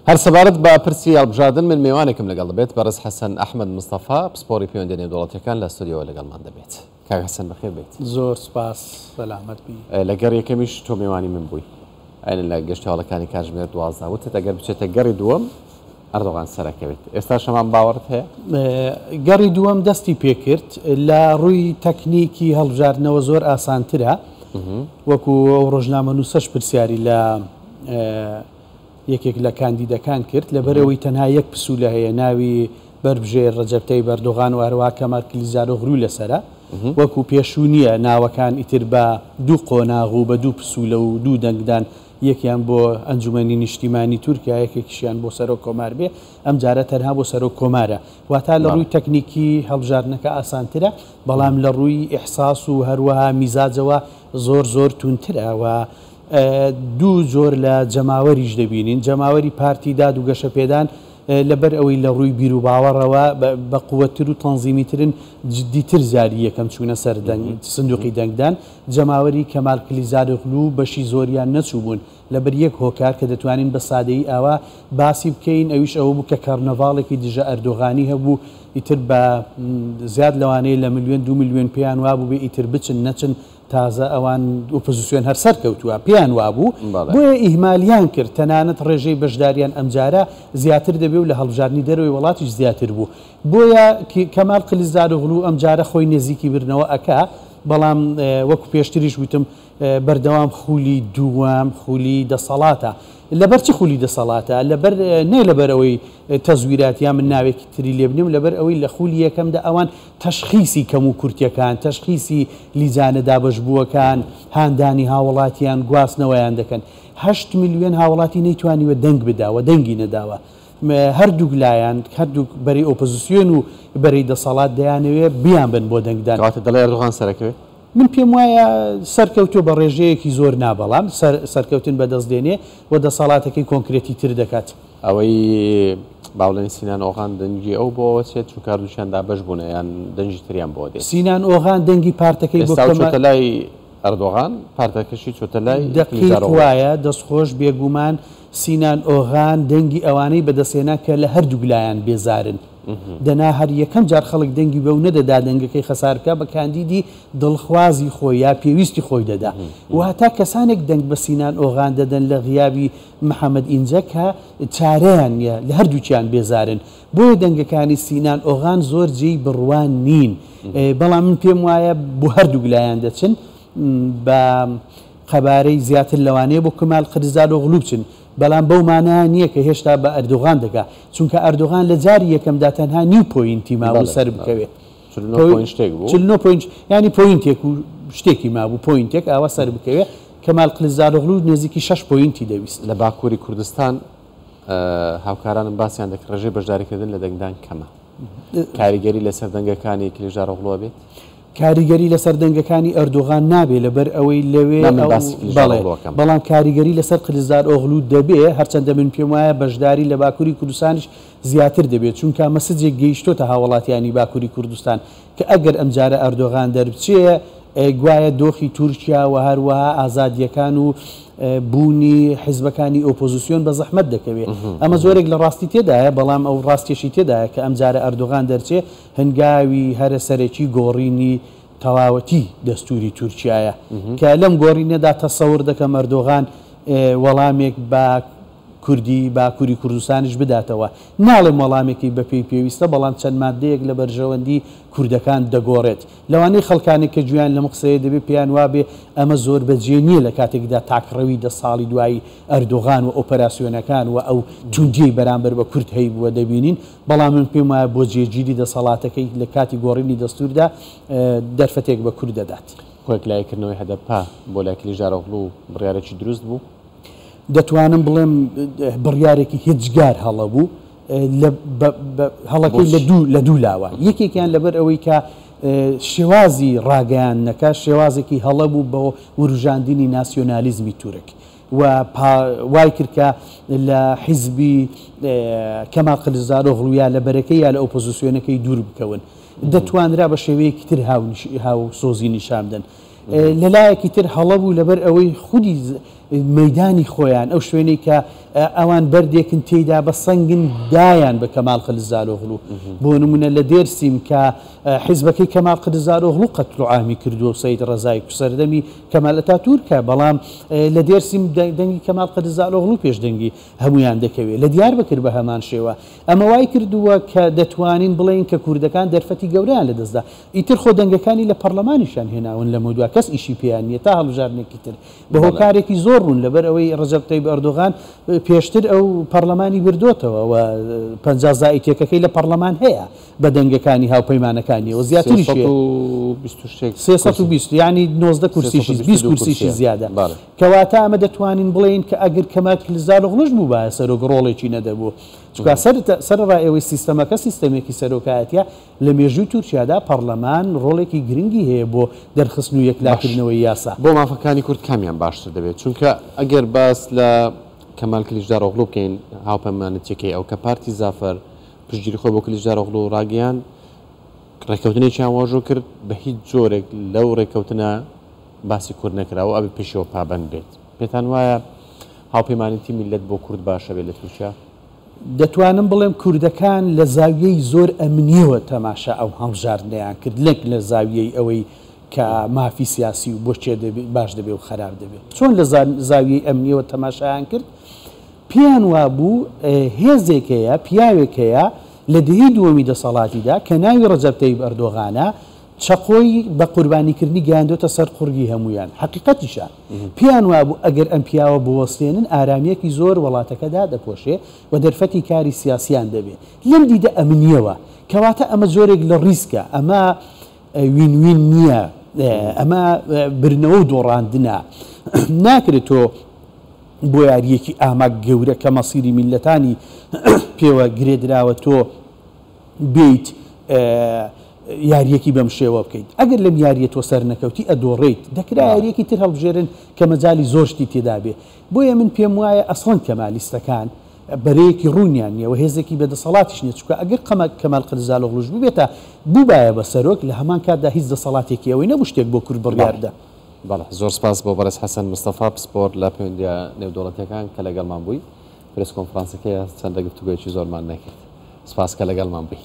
هەر سەبارەت بە پرسی هەڵبژاردن من مێوانێکم لەگەڵ دەبێت، بەڕێز حەسەن ئەحمەد مستەفا، پسپۆڕی پەیوەندیە نێودەوڵەتیەکان لە ستۆدیۆوە لەگەڵمان دەبێت. کاک حەسەن بەخێر بێیت. زۆر سوپاس، سەلامەت بی. لە گەڕی یەکەمیش تۆ مێوانی من بووی ئەین لە گەشتی هەواڵەکانی کاتژمێر 12 وتت ئەگەر بچێتە گەڕی دووەم ئەردۆغان سەرەکەوێت. ئێستاش هەمان باوەڕت هەیە؟ گەڕی دووەم دەستی پێکرد. لە ڕووی تەکنیکی هەڵبژاردنەوە زۆر ئاسانترە. وەکو ئەو ڕۆژنامەنووسەش پرسیاری لە یەکێک لە کاندیدەکان کرد، لەبەرئەوەی تەنها یەک پسوولە هەیە ناوی بەربژێر رەجەب تەیب ئەردۆغان و هەروەها کەمال کلیچدارۆغلو لەسەرە، وەکو پێشوو نییە ناوەکان ئیتر بە دوو قۆناغ و بە دوو پسوولە و دوو دەنگدان یەکیان بۆ ئەنجومەنی نیشتیمانی تورکیا یەکێکیشیان بۆ سەرۆک کۆمار بێ، ئەمجارە تەنها بۆ سەرۆک کۆمارە. واتا لە ڕووی تەکنیکی هەڵبژاردنەکە ئاسانترە، بەڵام لە ڕووی ئیحساس و هەروەها میزاجەوە زۆر زۆر توندترە و دوو جۆر لە جەماوەریش دەبینین، جەماوەری پارتی داد و گەشەپێدان لەبەر ئەوەی لە ڕووی بیروباوەڕەوە بە قوەتتر و تەنزیمیترن جدیتر جاری یەکەم چوونە سەر سندوقی دەنگدان، جەماوەری کەمال کلیچدارۆغلو بەشی زۆریان نەچووبوون لەبەر یەک هۆکار کە دەتوانین بە سادەیی ئاوا باسی بکەین ئەویش ئەوە بوو کە کەڕنەڤاڵێکی دژە ئەردۆغانی هەبوو ئیتر بە زیاد لەوانەیە لە ملیۆن دوو ملیۆن پێیان وابووبێ ئیتر بچن نەچن تازە ئەوان ئۆپۆزسیۆن هەر سەرکەوتووە پێیان وابوو، بۆیە ئیهمالیان کرد، تەنانەت ڕێژەی بەشداریان ئەمجارە زیاتر دەبێ و لە هەڵبژاردنی دەرەوەی وڵاتیش زیاتر بوو. بۆیە کەمال قلیچدارۆغلو ئەمجارە خۆی نێزیکی بردنەوە ئەکا، بەڵام وەکو پێشتریش وتم بەردەوام خولی دووەم خولی دەسەڵاتە. لەبەر چ خولی دەسەڵاتە؟ لەبەر نەک لەبەر ئەوەی تەزویرات یا من ناوێکی تری لێ بنێم، لەبەر ئەوەی لە خولی یەکەمدا ئەوان تەشخیسی کەموکورتیەکان، تەشخیسی لیجانە دابەشبووەکان، هاندانی هاوڵاتیان، گواستنەوەیان دەکەن. هەشت ملیۆن هاوڵاتی نەیتوانیوە دەنگ بدا و دەنگی نەداوە. هەردووک لایەن، هەردووک بەرەی ئۆپۆزسیۆن و بەرەی دەسەڵات دەیانەوێ بیانبەن بۆ دەنگدان. کەواتە دەڵێی ئەردۆغان سەرەکەوێ؟ من پێم وایە سەرکەوتووە بە ڕێژەیەکی زۆر نا بەڵام سەرکەوتن بەدەست دێنێ و دەسەڵاتەکەی کۆنکرێتی تر دەکات. ئەوەی با بڵێین سینان ئۆغان دەنگی ئەو بۆ ئەوە چێت چونکە هەردووکیان دابەش بوونە یان دەنگی تریان بۆ دێت. سینان ئۆغان دەنگی پارتەکەی بۆ ئێستا ئەو چۆتە لای ئەردۆغان پارتەکەشی چۆتە لای دەقیق کلیچدارۆغڵو. وایە دەستخۆش بێگومان سینان ئۆغان دەنگی ئەوانەی بەدەستهێنا کە لە هەردووک لایان بێزارن دەنا هەر یەکەم جار خەڵک دەنگی بەو نەدەدا دەنگەکەی خەسار بکا بە کاندیدی دڵخوازی خۆی یا پێویستی خۆی دەدا واتا کەسانێک دەنگ بە سینان ئۆغان دەدەن لە غیابی محەمەد ئینجە کە چارەیان نیە لە هەردووکیان بێزارن بۆیە دەنگەکانی سینان ئۆغان زۆر جێی بڕوا نین بەڵام من پێم وایە بۆ هەردووک لایان دەچن بە قەبارەی زیاتر لەوانەیە بۆ کمال قرزدارۆغلو بچن بەڵام بەو مانایە نیە کە هێشتا بە ئەردۆغان دەگا چونکە ئەردۆغان لە جاری یەکەمدا تەنها نیو پۆینتی مابوو سەر بکەوێ. 49 پۆینت شتێک بوو. 49 پۆینت یانی پۆینتێک و شتێکی مابوو پۆینتێک ئاوا سەر بکەوێ کەمال قلیچدارۆغلو نێزیکی شەش پۆینتی دەویست. لە باکووری کوردستان هاوکارانم باسیان دەکرد ڕێژەی بەشداریکردن لە دەنگدان کەمە. کاریگەری لەسەر دەنگەکانی کلیچدارۆغلو ئەبێت؟ کاریگەری لەسەر دەنگەکانی ئەردۆغان نابێ لەبەر ئەوەی لەوێ نا من باسی بەڵێ کلیچدارۆغلو ئەکەم. بەڵام کاریگەری لەسەر قلیچدارئۆغلو دەبێ هەرچەندە من پێم وایە بەشداری لە باکووری کوردستانیش زیاتر دەبێت، چونکە مەسجێک گەیشتۆتە هاوڵاتیانی باکوری کوردستان کە ئەگەر ئەمجارە ئەردۆغان دەربچێ گوایە دۆخی تورکیا و هەروەها ئازادییەکان و بوونی حزبەکانی ئۆپۆزسیۆن بە زەحمەت دەکەوێ. ئەمە جۆرێک لە ڕاستی تێدایە، بەڵام ئەو ڕاستیەشی تێدایە کە ئەمجارە ئەردۆغان دەرچێ هەنگاوی هەرە سەرەکی گۆڕینی تەواوەتی دەستوری تورکیایە کە لەم گۆڕینەدا تەسەور دەکەم ئەردۆغان وەڵامێک بە کوردی باکوری کوردستانیش بداتەوە. ناڵێم وەڵامێکی بە پێی پێویستە، بەڵام چەند ماددەیەک لە بەرژەوەندی کوردەکان دەگۆڕێت. لەوانەیە خەڵکانێک کە گوێیان لەم قسەیە دەبێت پێیان وابێ ئەمە زۆر بە جێ نییە لە کاتێکدا تاکڕەوی دە ساڵی دوایی ئەردۆغان و ئۆپەراسیۆنەکان و ئەو توندیەی بەرامبەر بە کورد هەیبووە دەبینین، بەڵام من پێم وایە بۆ جێگیری دەسەڵاتەکەی لە کاتی گۆڕینی دەستوردا دەرفەتێک بە کورد دەدات. کۆیەکلاییکردنەوەی هەدەپە بۆ لای کلیچدارئۆغڵو بڕیارێکی دروست بوو؟ دەتوانم بڵێم بڕیارێکی هێجگار هەڵە بوو هەڵەکەی لە دوو لە دوو لاوە یەکێکیان لەبەر ئەوەی کە شێوازی ڕاگەیاندنەکە شێوازێکی هەڵە بوو بۆ وروژاندنی ناسیۆنالیزمی تورک و وای کرد کە لە حیزبی کەمال قلیچدارۆغڵو یا لە بەرەکەی یا لە ئۆپۆزیسیۆنەکەی دوور بکەون دەتوانرا بە شێوەیەکی تر هاوسۆزی نیشان بدەن لەلایەکی تر هەڵە بوو لەبەر ئەوەی خودی مەیدانی خۆیان، ئەو شوێنەی کە ئەوان بەردێکن تێیدا بە سەنگن دایان بە کەمال قلزارۆغڵو. بۆ نمونە لە دێرسیم کە حیزبەکەی کەمال قلزارۆغڵو قەتڵوعامی کردووە و سەید ڕەزای سەردەمی کەمال ئەتاتورکە، بەڵام لە دێرسیم دەنگی کەمال قلزارۆغڵو پێش دەنگی هەموویان دەکەوێت. لە دیاربەکر بە هەمان شێوە. ئەمە وای کردووە کە دەتوانین بڵێین کە کوردەکان دەرفەتی گەورەیان لەدەستدا. ئیتر خۆ دەنگەکانی لە پەڕلەمانیشیان هێناون لەمەودوا کەس ئیشی پێیان نییە تا هەڵبژاردنێکی تر. بە هۆکارێکی زۆر ڕوون لەبەر ئەوەی ڕەجەب تەیب ئەردۆغان پێشتر ئەو پەڕلەمانی بردۆتەوە و 50 زائیتێکەکەی لە پەڕلەمان هەیە بە دەنگەکانی هاوپەیمانەکانیەوە زیاتریش هەیە. 320 و شتێک 320 یانی 19 کورسیشی 20 کورسیشی زیادە. کەواتە ئەمە دەتوانین بڵێین کە ئەگەر کەمال کلزارۆغڵوش بووبایە سەرۆک ڕۆڵێکی نەدەبوو. چونکە سەرەڕای ئەوەی سیستەمەکە سیستەمێکی سەرۆکایەتیە، لە مێژووی تورکیادا پەڕلەمان ڕۆڵێکی گرنگی هەیە بۆ دەرخستن و باش یەکلاکردنەوەی یاسا. بۆ مافەکانی کورد کامیان باشتر دەبێت؟ چونکە ئەگەر باس لە کەمال کلیچدارئۆغڵو بکەین هاوپەیمانەتیەکەی ئەو کە پارتی زافەر پشتگیری خۆی بۆ کلیچدارئۆغڵو ڕاگەیاند ڕێککەوتنێکیان واژۆ کرد بە هیچ جۆرێک لەو ڕێککەوتنە باسی کورد نەکرا و ئەبێ پێشەوە پابەند بێت. پێتان وایە هاوپەیمانێتی میللەت بۆ کورد باشە بێت لە تورکیا؟ دەتوانم بڵێم کوردەکان لە زاویەی زۆر ئەمنیەوە تەماشا ئەو هەڵبژاردنەیان کرد نەک لە زاویەی ئەوەی کە مافی سیاسی و بۆ کێ باش دەبێ و خەراپ دەبێ. چۆن لە زاویەی ئەمنیەوە تەماشایان کرد؟ پێیان وابوو هێزێک هەیە، پیاوێک هەیە لە دەیەی دووەمی دەسەڵاتیدا کە ناوی ڕەجەب تەیب ئەردۆغانە، چەقۆی بە قوربانیکردنی گەیاندۆتە سەر قوڕگی هەموویان. حەقیقەتیشە. پێیان وابوو ئەگەر ئەم پیاوە بوەستێنن ئارامییەکی زۆر وەڵاتەکە دادەپۆشێ و دەرفەتی کاری سیاسیان دەبێ. لەم دیدە ئەمنییەوە. کەواتە ئەمە جۆرێک لە ڕیسکە. ئەمە وین وین نییە. ئەمە بردنەوە و دۆڕاندنە. ناکرێت تۆ بۆ یارییەکی ئاماک گەورە کە مەسیری میللەتانی پێوە گرێدراوە تۆ بێیت یارییەکی بەم شێوە بکەیت. ئەگەر لەم یارییە تۆ سەرنەکەوتی ئەدۆڕێیت. دەکرا یارییەکی تر هەڵبژێرن کە مەجالی زۆر شتی تێدا بێ. بۆیە من پێم وایە ئەسڵەن کەمالیستەکان بەرەیەکی ڕوونیان نییە و هێزێکی بێدەسەڵاتیش نییە، چونکە ئەگەر کەمال قلزالۆغڵوش ببێتە بووبایە بە سەرۆک لە هەمان کاتدا هیچ دەسەڵاتێکی ئەوەی نەبوو شتێک بۆ کورد بڕیار بدە. بەڵێ زۆر سپاس بۆ بەڕێز حەسەن مستەفا پسپۆر لە پەیوەندییە نێودەوڵەتییەکان کە لەگەڵمان بووی. پرێس کۆنفرانسەکەیە چەندە گفتوگۆیەکی زۆرمان نەکرد. سپاس کە لەگەڵمان بووی.